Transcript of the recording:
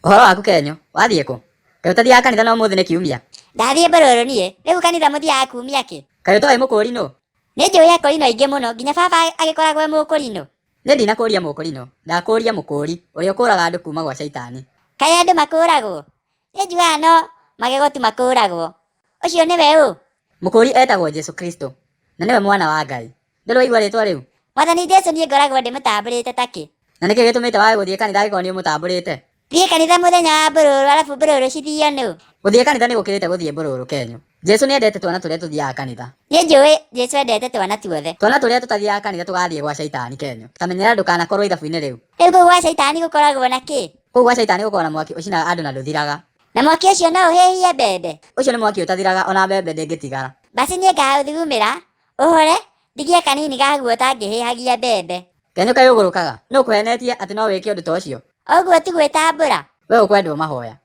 Ũhoro waku Kenyo, wathiĩ kũ? Kaĩ ũtathiaga kanitha na ũmũthĩ nĩ kiumia? Ndathiĩ mbũrũrũ niĩ, rĩu kanitha mũthiaga kumia kĩ? Kaĩ ũtoĩ mũkũri nũ? Nĩ njũĩ akũrinũ aingĩ mũno nginya baba agĩkoragwo e mũkũrinũ. Niĩ ndinakũria mũkũrinũ, ndakũria mũkũri, ũrĩa ũkũraga andũ kuma gwa caitani. Kaĩ andũ makũragwo? Niĩ njugaga no magego tu makũragwo. Ũcio nĩwe ũ? Mũkũri etagwo Jesu Kristo, na nĩwe mwana wa Ngai. Ndũrĩ waigua rĩtwa rĩu? Mwathani Jesu niĩ ngoragwo ndĩmũtambũrĩte takĩ. Na nĩkĩ gĩtũmĩte wage gũthiĩ kanitha angĩkorwo nĩ ũmũtambũrĩte? Thiĩ kanitha mũthenya wa mbũrũrũ arabu mbũrũrũ cithio nũ? Gũthiĩ kanitha nĩ gũkĩrĩte gũthiĩ mbũrũrũ Kenyo. Jesu nĩendete twana tũrĩa tũthiaga kanitha. Niĩ njũĩ Jesu endete twana tuothe. Twana tũrĩa tũtathiaga kanitha tũgathiĩ gwa caitani Kenyo. Ta menyerera ndũkanakorwo ithabu-inĩ rĩu. Rĩu kũu gwa caitani gũkoragwo na kĩ? Kũu gwa caitani gũkoragwo na mwaki ũcinaga andũ na ndũthiraga. Na mwaki ũcio no ũhĩhie mbembe? Ũcio nĩ mwaki ũtathiraga ona mbembe ndĩngĩtigara. Basi niĩ ngaũthugumĩra ũhore ndigie kanini gaguo ũtangĩhĩhagia mbembe. Kenyo kaĩ ũgũrũkaga? Nũ ũkũhenetie atĩ no wĩke ũndũ ta ũcio? Ũguo ti gwĩtambũra? We ũkwendwo mahoya.